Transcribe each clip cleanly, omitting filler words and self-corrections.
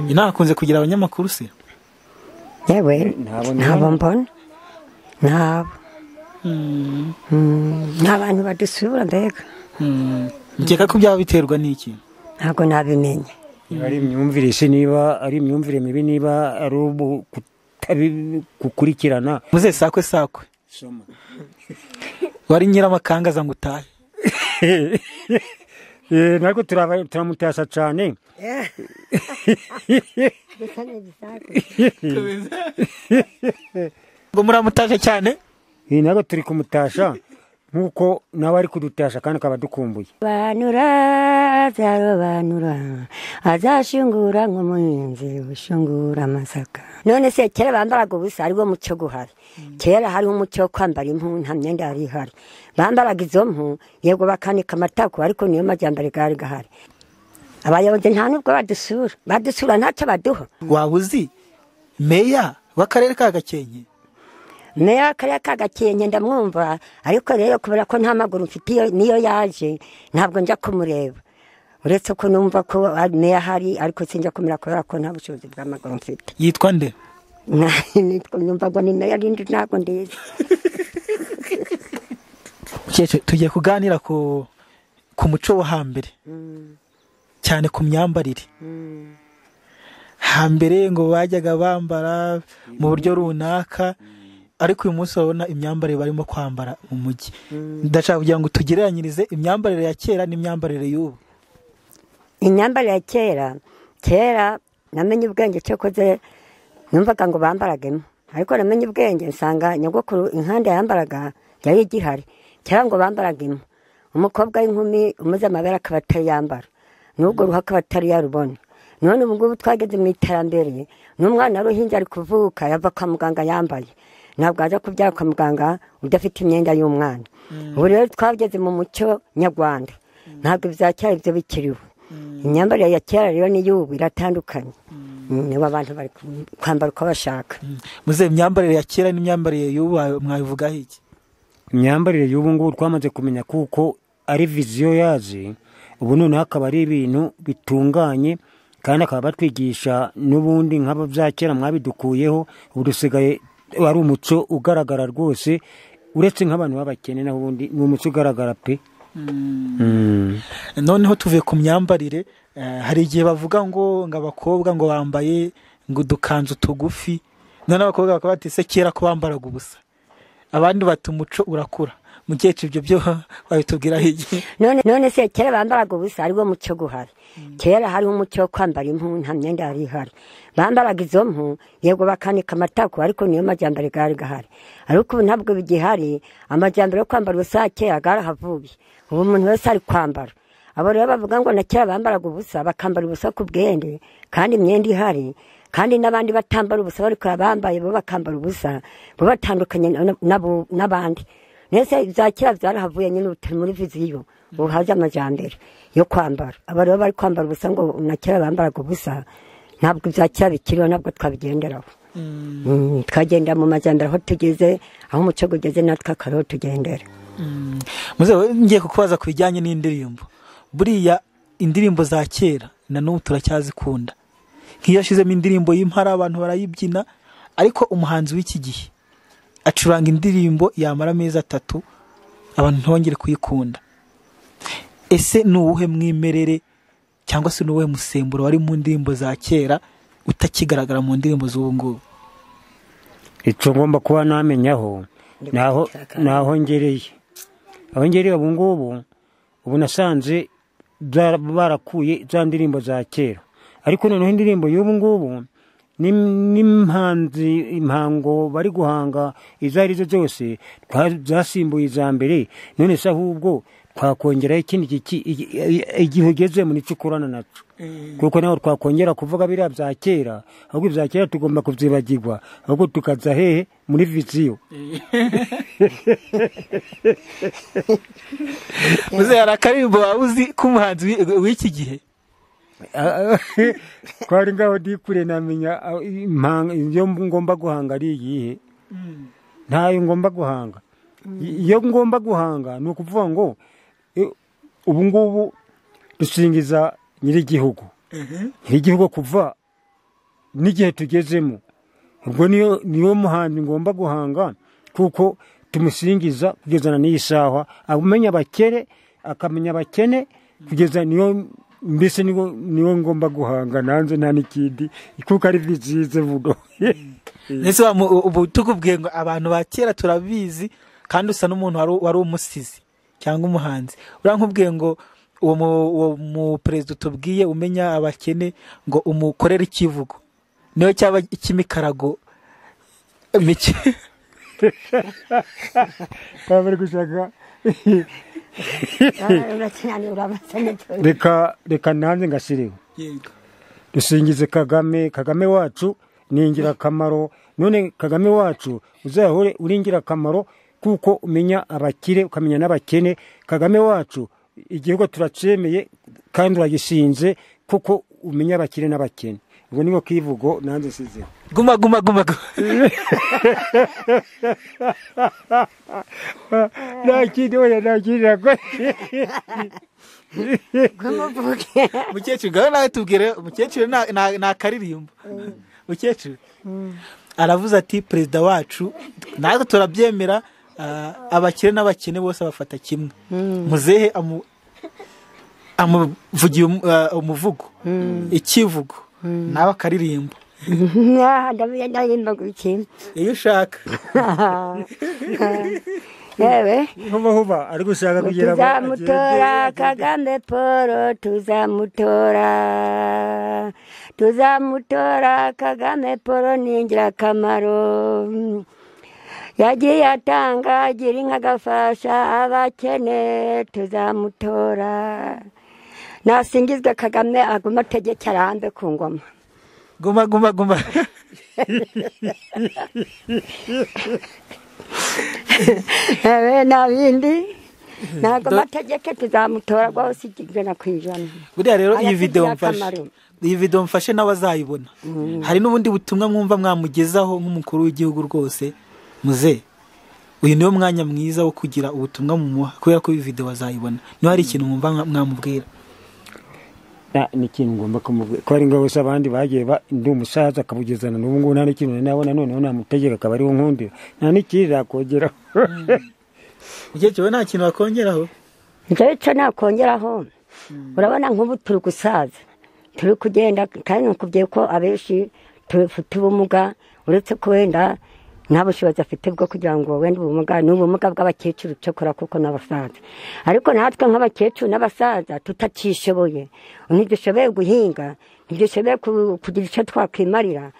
Inakunze kugira abanyamakuru se? Yewe ntabo mbona, ntabo. Nta bantu badusura mbega. Nkeka ko byaba biterwa n'iki? Ntabwo nabimenye. Niba ari imyumvire se, niba ari imyumvire mibi, niba ari gukurikirana. Muze sakwe sakwe. Soma. Wari nyiramakangaza ngo utahe. Ntabwo turamutasa cyane. Ngo muramutasha cyane? Ntabwo turi kumutasha nkuko nawe ari kudutasha kandi akaba dukumbuye. Banura azarobanura azashungura nk'umuhinzi ushungura amasaka. None se kera bambaraga ubusa ari wo muco guhari. Kera hari umuco wo kwambara impu, nta myenda yari ihari. Bambaraga izo mpu, yego bakanika amatako, ariko niyo majyambere gari gahari. Abayobozi nta nubwo badusura, badusura ntacyo baduha. Waba uzi meya w'akarere ka Gakenke? Meya w'akarere ka Gakenke ndamwumva, ariko rero kubera ko nta maguru mfite niyo yaje ntabwo njya kumureba. Uretse ko numva ko meya ahari, ariko sinjya kumureba kubera ko nta bushobozi bw'amaguru mfite. Yitwa nde? Nitwa numva ngo ni meya rindi ntabwo ndizi. Mukecuru, tugiye kuganira ku muco wo hambere, cyane ku myambarire. Hambere ngo bajyaga bambara mu buryo runaka, ariko uyu munsi urabona imyambarire barimo kwambara mu mujyi. Ndashaka kugira ngo tugereranyirize imyambarire ya kera n'imyambarire y'ubu. Imyambarire ya kera, kera namenye ubwenge cyokoze numvaga ngo bambaraga impu, ariko namenye ubwenge nsanga nyogokuru inkanda yambaraga yari igihari. Kera ngo bambaraga impu, umukobwa w'inkumi umuze amabere akaba atari yambara, n'ubwo ruhu akaba atari yarubona. None ubu ngubu twageze mu iterambere, n'umwana w'uruhinja ari kuvuka yava kwa muganga yambaye. Ntabwo aja kubyara kwa muganga udafite imyenda y'umwana. Ubu rero twageze mu muco nyarwanda, ntabwo ibya kera ibyo bikiriho. Imyambarire ya kera rero n'iy'ubu iratandukanye. Niba abantu bari kwambara uko bashaka. Muze, imyambarire ya kera n'imyambarire y'ubu mwabivugaho iki? Imyambarire y'ubu ngubu twamaze kumenya kuko ari viziyo yaje, ubu noneho akaba ari ibintu bitunganye, kandi akaba batwigisha n'ubundi nk'abo bya kera mwabidukuyeho, ubu dusigaye ari umuco ugaragara rwose, uretse nk'abantu b'abakene naho ubundi ni umuco ugaragara pe. Noneho tuvuye ku myambarire, hari igihe bavuga ngo abakobwa ngo bambaye ngo udukanzu tugufi, none abakobwa bakaba bati se kera ko bambaraga ubusa, abandi bati umuco urakura. Mukecuru, ibyo byo wabitubwiraho iki? None se kera bambaraga ubusa ari wo muco guhari. Kera hari umuco wo kwambara impu, nta myenda yari ihari. Bambaraga izo mpu, yego bakanika amatako, ariko niyo majyambere gari gahari. Ariko ubu ntabwo bigihari, amajyambere yo kwambara ubusa kera garahavuye. Ubu umuntu wese ari kwambara. Abo rero bavuga ngo na kera bambaraga ubusa, bakambara ubusa ku bwende, kandi imyenda ihari, kandi n'abandi batambara ubusa bariko bambaye bo bakambara ubusa, bo batandukanye n'abandi. Nese za kera byarahavuye nyine, utari muri viziyo, ubu haje amajyambere yo kwambara. Aba rero bari kwambara ubusa ngo na kera bambaraga ubusa, ntabwo ibya kera bikiriho, ntabwo twabigenderaho. Twagenda mu majyambere aho tugeze, aho umuco ugeze natwe akaba ariho tugendera. Muze, ngiye kukubaza ku bijyanye n'indirimbo. Buriya indirimbo za kera na n'ubu turacyazikunda. Nk'iyo ashizemo indirimbo y'impara abantu barayibyina, ariko umuhanzi w'iki gihe acuranga indirimbo yamara amezi 3 abantu ntibongere kuyikunda. Ese ni uwuhe mwimerere cyangwa se ni uwuhe musemburo wari mu ndirimbo za kera utakigaragara mu ndirimbo z'ubu ngubu? Icyo ngomba kuba namenyaho naho ngereye. Aho ngereye ubu ngubu, ubu nasanze barakuye za ndirimbo za kera, ariko noneho indirimbo y'ubu ngubu n'impanzi impango bari guhanga izo ari zo zose zasimbuye iza mbere. None se ahubwo twakongeraho ikindi igihe ugeze mu nico ukorana naco, kuko naho twakongera kuvuga biriya bya kera, ahubwo ibya kera tugomba kubyibagirwa, ahubwo tukaza hehe muri viziyo. Muze, hari akaririmbo waba uzi k'umuhanzi w'iki gihe? Kwari ngaho ndi kure namenya iyo ngomba guhanga ari iyihe. Ntayo ngomba guhanga. Iyo ngomba guhanga ni ukuvuga ngo ubu ngubu dusingiza nyir'igihugu. Nyir'igihugu kuva n'igihe tugezemo. Ubwo niyo muhanzi ngomba guhanga, kuko tumusingiza kugezana n'iyi saha, amenya abakere akamenya abakene, kugeza niyo mbese niyo ngomba guhanga nanze nta n'ikindi, kuko ari byiza buno. Ndetse ubu tukubwiye ngo abantu ba kera turabizi, kandi usa n'umuntu wari umusizi cyangwa umuhanzi. Urankubwiye ngo uwo mu perezida utubwiye umenya abakene ngo umukorere ikivugo, niyo cyaba ikimikarago mike. Bari gushaka. Reka nanze ngasireho. Dusingize Kagame. Kagame wacu ni ingirakamaro. None Kagame wacu uzahore uri ingirakamaro, kuko umenya abakire ukamenya n'abakene. Kagame wacu igihugu turacemeye kandi uragishinze, kuko umenya abakire n'abakene. Ubwo niho kivugo nanze size. Guma guma guma. Nakindi oya nakindi. Mukecuru gaho nawe tubwire, mukecuru na karirimbo. Mukecuru aravuze ati perezida wacu natwe turabyemera, abakire n'abakene bose abafata kimwe. Muzehe amuvugiye umuvugo, ikivugo, nawe akaririmbo. Ndaririmba iki? Iyo ushaka. Yewe huba ari gushaka kugira ngo tuzamutora Kagame Paul, tuzamutora, tuzamutora Kagame Paul ni ingirakamaro. Yagiye atanga agira inka agafasha abakene, tuzamutora. Nasingizwe Kagame aguma ategeke arambe ku ngoma. Guma guma guma. Nta bindi ntabwo amategeko tuzamutora rwose 100%. Buriya rero iyi video mfashe, iyi video mfashe n'abazayibona, hari n'ubundi butumwa mwumva mwamugezaho nk'umukuru w'igihugu rwose. Muze uyu niwo mwanya mwiza wo kugira ubutumwa mumuha, kubera ko iyi video bazayibona. Niba hari ikintu mwumva mwamubwira. Ni ikintu ngomba kumubwira ko ari ngabo abandi bagiye ndi umusaza akabugezana n'ubu ngubu nta n'ikintu nabona, noneho namutegeka akaba ariwo nkundira, nta n'ikindi nakongeraho. Mukecuru nta kintu wakongeraho? Icyo nakongeraho, urabona nk'ubu turi gusaza, turi kugenda, kandi nakubwiye ko abenshi tufite ubumuga, uretse ko wenda nta bushobozi afite bwo kugira ngo wenda ubumuga ni ubumuga bw'abakecuru cyokora kuko n'abasaza, ariko natwe nk'abakecuru n'abasaza tutacishoboye, ntidushoboye guhinga, ntidushoboye kugira icyo twakwimarira,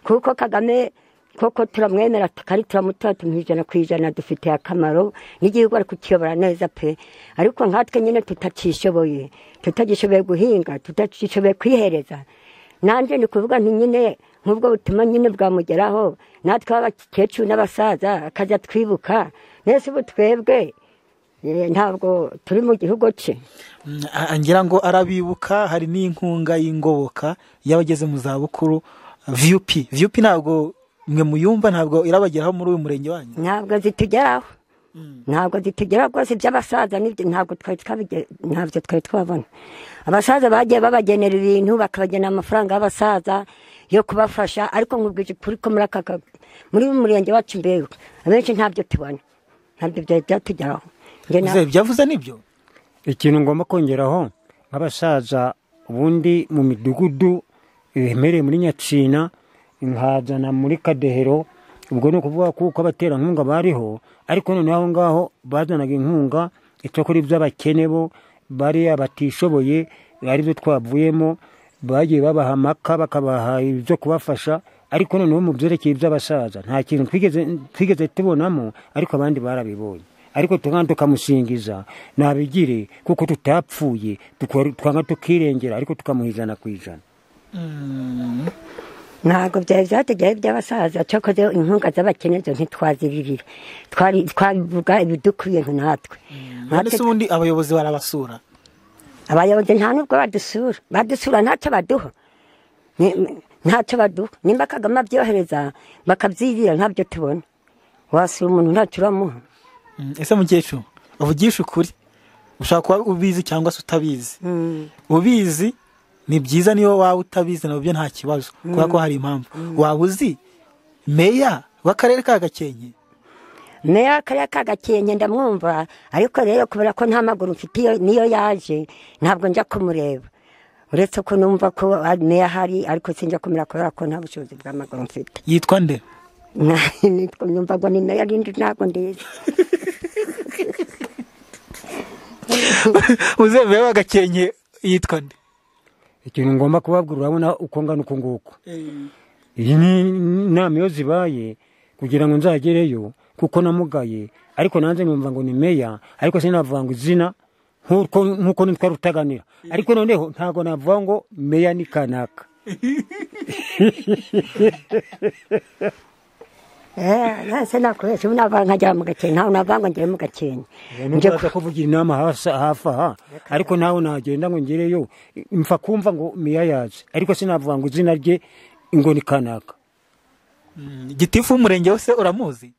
kuko Kagame koko turamwemera kandi turamutora tumuha 100%, dufitiye akamaro n'igihugu ari kukiyobora neza pe. Ariko nkatwe nyine tutacishoboye, tutagishoboye guhinga, tutacishoboye kwihereza, nanjye ni kuvuga nti nyine nk'ubwo butuma nyine bwamugeraho, natwe abakecuru n'abasaza akajya twibuka nese ubu twebwe ntabwo turi mu gihugu cye. Ngira ngo arabibuka. Hari n'inkunga y'ingoboka y'abageze mu zabukuru VUP. VUP ntabwo mwe muyumva, ntabwo irabageraho muri uyu murenge wanyu? Ntabwo zitugeraho, ntabwo zitugeraho rwose. Iby'abasaza ntabwo ntabyo twari twabona. Abasaza bagiye babagenera ibintu, bakabagenera amafaranga y'abasaza yo kubafasha, ariko nkubwije ukuri ko muri uyu murenge wacu mbega abenshi ntabyo tubona, ntabyo byatugeraho. Byavuze nibyo. Ikintu ngomba kongeraho nk'abasaza ubundi mu midugudu ihemereye muri Nyatsina, nkazana muri Kadehero, ubwo ni ukuvuga kuko abaterankunga bariho, ariko noneho aho ngaho bazanaga inkunga icyakora iby'abakene bo bariya batishoboye aribyo twavuyemo, bagiye babaha amaka bakabaha ibyo kubafasha, ariko noneho mu byerekeye iby'abasaza nta kintu twigeze tubonamo, ariko abandi barabibonye. Ariko tukanga tukamusingiza nabigire kuko tutapfuye, twanga tukirengera, ariko tukamuha 100%. Ntabwo byari byatugeraho iby'abasaza, cyakoze inkunga z'abakene zo ntitwaziririra, twabivuga ibidukwiye natwe. None se ubundi abayobozi barabasura? Abayobozi nta nubwo badusura, badusura ntacyo baduha, ntacyo baduha. Nimba Kagame abyohereza bakabyirira ntabyo tubona. Wasura umuntu ntacyo uramuha. Ese mukecuru uvugisha ukuri, ushobora kuba ubizi cyangwa se utabizi. Ubizi Ni byiza niyo waba utabizi nabyo nta kibazo, kubera ko hari impamvu. Waba uzi meya w'akarere ka Gakenke? Meya w'akarere ka Gakenke ndamwumva, ariko rero kubera ko nta maguru mfite niyo yaje ntabwo njya kumureba, uretse ko numva ko meya ahari, ariko sinjya kumureba kubera ko nta bushobozi bw'amaguru mfite. Yitwa nde? Numva ngo ni meya rindi ntabwo ndizi. Uze meya wa Gakenke yitwa nde? Ikintu ngomba kubabwira, urabona uko ngana uko nguko, iyi ni inama iyo zibaye kugira ngo nzagereyo kuko namugaye, ariko nanze numva ngo ni meya, ariko sinavuga ngo izina nkuko nitwa Rutaganira, ariko noneho ntago navuga ngo meya ni kanaka. Nase nakoresha ubu nkajya mu Gakenke, ntawe navanga ngo ngere mu Gakenke. Njye kuvugira inama hafi aha, ariko nawe nagenda ngo ngereyo mfa kumva ngo meya yaje, ariko sinavuga ngo izina rye ngo ni kanaka. Gitifu w'umurenge wose uramuzi?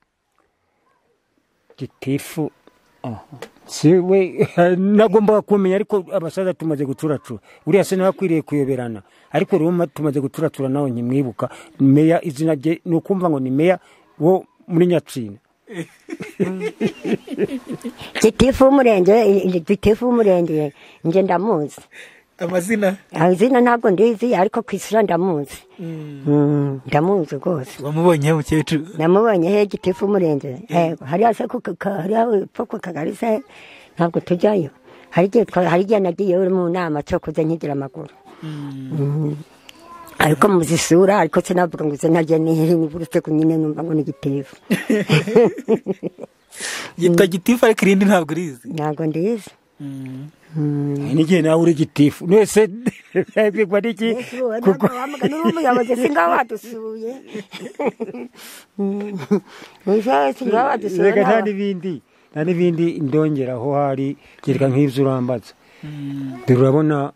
Gitifu siwe nagombaga kumenya, ariko abasaza tumaze gucuracura, uriya se nawe akwiriye kuyoberana, ariko rero tumaze gucuracura nawe nkimwibuka. Meya izina rye ni ukumva ngo ni meya wo muri Nyatsina. Gitifu w'umurenge nje ndamuzi. Amazina? Amazina ntabwo ndizi, ariko ku isura ndamuzi. Ndamuzi rwose. Wamubonye mukecuru? Namubonye he gitifu w'umurenge. Hariya se ku kagari se ntabwo tujyayo. Hari igihe nagiye uri mu nama cyo kuza nkigira amaguru. Ariko muzi isura, ariko sinavuga ngo izina rye ni uretse ko nyine numva ngo ni gitifu. Yitwa gitifu ariko irindi ntabwo urizi? Ntabwo ndizi. N'igihe nawe uri gitifu mwese bigwa n'iki kuko n'umuyobozi singa wadusuye. Reka nta n'ibindi ndongeraho, hari kereka nk'ibyo urambaza. Dore urabona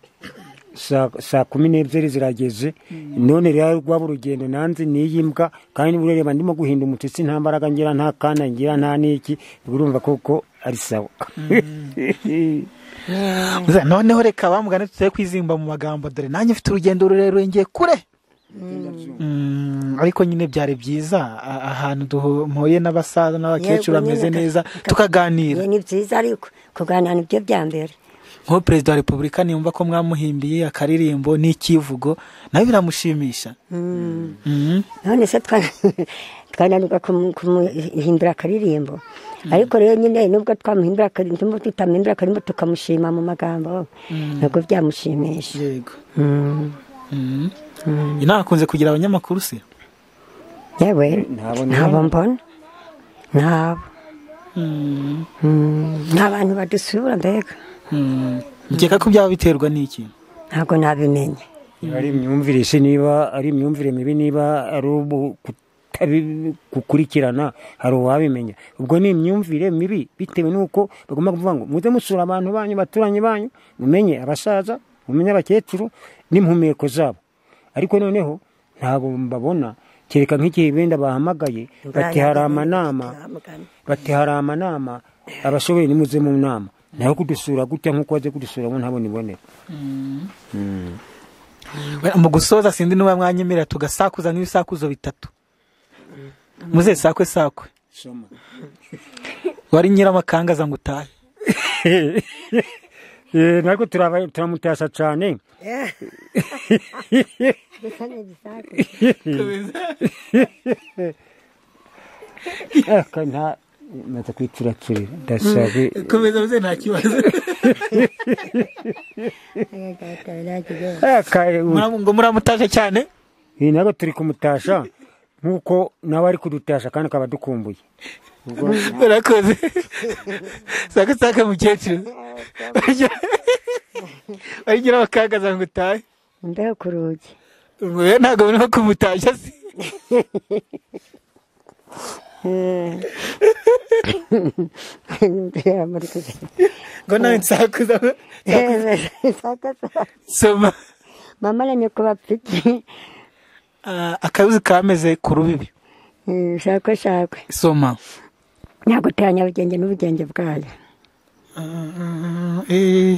saa 12 zirageze, none rero rwaba urugendo nanze n'iyi mbwa, kandi urareba ndimo guhinda umutsi, nta mbaraga ngira, nta kana ngira, nta n'iki, urumva koko ari sawa. Noneho reka bamugane tutaye kwizimba mu magambo, dore nanjye mfite urugendo rurerure ngiye kure. Ariko nyine byari byiza ahantu duhuye n'abasaza n'abakecuru bameze neza tukaganira. Ni byiza, ariko kuganira nibyo bya mbere. Nko Perezida wa Repubulika niyumva ko mwamuhimbiye akaririmbo n'ikivugo nawe biramushimisha. None se twananirwa kumuhimbira akaririmbo, ariko rero nyine nubwo twamuhimbira akaririmbo tutamuhimbira akaririmbo tukamushima mu magambo ntabwo byamushimisha. Yego. Inama akunze kugira abanyamakuru se? Yewe ntabo mbona, ntabo nta bantu badusura mbega. Mukeka ko byaba biterwa n'iki? Ntabwo nabimenye. Niba ari imyumvire se, niba ari imyumvire mibi, niba ari gukurikirana, hari uwabimenya. Ubwo ni imyumvire mibi bitewe n'uko bagomba kuvuga ngo muze musura abantu banyu, baturanyi banyu, mumenye abasaza, mumenye abakecuru n'impumeko zabo. Ariko noneho ntabwo mbabona, kereka nk'igihe benda bahamagaye bati hari amanama, abashoboye nimuze mu nama. Naho kudusura gutya nkuko waje kudusura bo ntabwo nibonera. Mu gusoza sindi nuba mwanyemera tugasakuza nk'ibisakuzo bitatu. Muze sakwe sakwe. Soma. Wari nyiramakangaza ngo utahe. Nako turamutasha cyane. Nta maze kwituraturira ndasabe komeza muze nta kibazo. Ngo muramutasha cyane? Ntabwo turi kumutasha nkuko nawe ari kudutasha kandi akaba dukumbuye. Urakoze. Saka saka mukecuru. Bagira bakagaza ngo utahe. Imbeho ku rugi. Mwe ntabwo urimo kumutashya se? Ngo nawe nsakuza. Soma. Mama na nyoko bapfiki. Akabuzi kameze ku rubibi. Shakwe shakwe. Soma. Nyagutanya ubugenge n'ubugenge bwayo.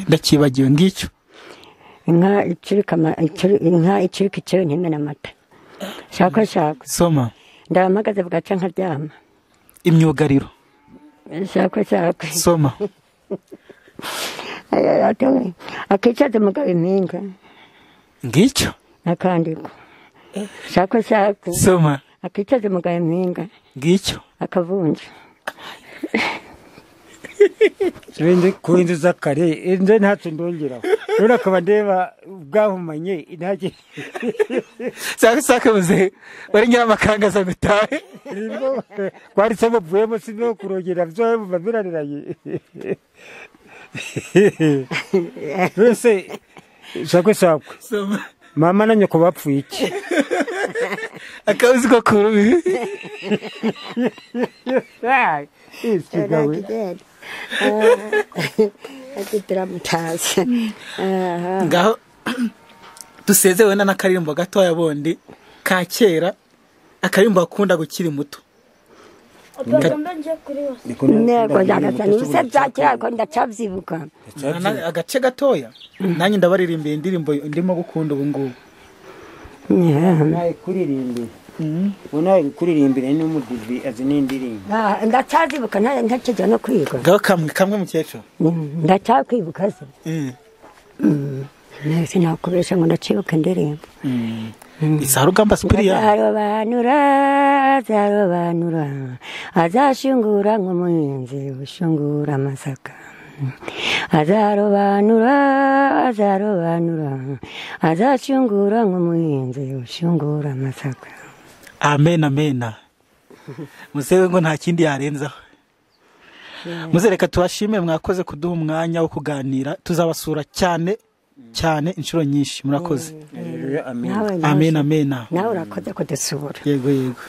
Ndakibagiwe ngicyo. Inka icurika inka icurika icebe ntimena amata. Shaka shaka. Soma. Ndahamagaze bwaca nkaryama. Imyugariro. Shaka shaka. Soma. Akicaza umugabo impinga. Ngicyo. Nakandiko. Shaka shaka. Soma. Akicaza umugabo impinga. Ngicyo. Akavunja. Sibindi kuinzu kare inze ntacyo ndongeraho rero akaba ndeba bwahumanye intake saka saka muze bari ngira amakanga za gutahe kwari se bavuyemo sino kurogera byo babiraniranye bese sakwe sakwe mama na nyoko bapfuye iki akabuzi ko kurubi ngaho dusezewe n'akaririmbo gatoya bondi ka kera akaririmbo akunda gukiri muto. Agace gatoya nanjye ndabaririmbiye indirimbo ndimo gukunda ubu ngubu. Nawe kuririmbira unawe kuririmbira n'umudivi azi n'indirimbo. Ndacyazibuka ntakijya no kwiga. Ngaho kamwe kamwe mukecuru. Ndacyakwibuka se. Sinakubesha ngo ndacibuka indirimbo. Isarugamba Sipiriyani. Azarobanura azarobanura azashungura nk'umuhinzi ushungura amasaka. Azarobanura azarobanura azashungura nk'umuhinzi ushungura amasaka. Amen amen. Muzewe ngo nta kindi yarenzaho. Muze reka tubashime mwakoze kuduha umwanya wo kuganira, tuzabasura cyane cyane inshuro nyinshi. Murakoze. Amen amen. Nawe urakoze kudusura. Yego yego.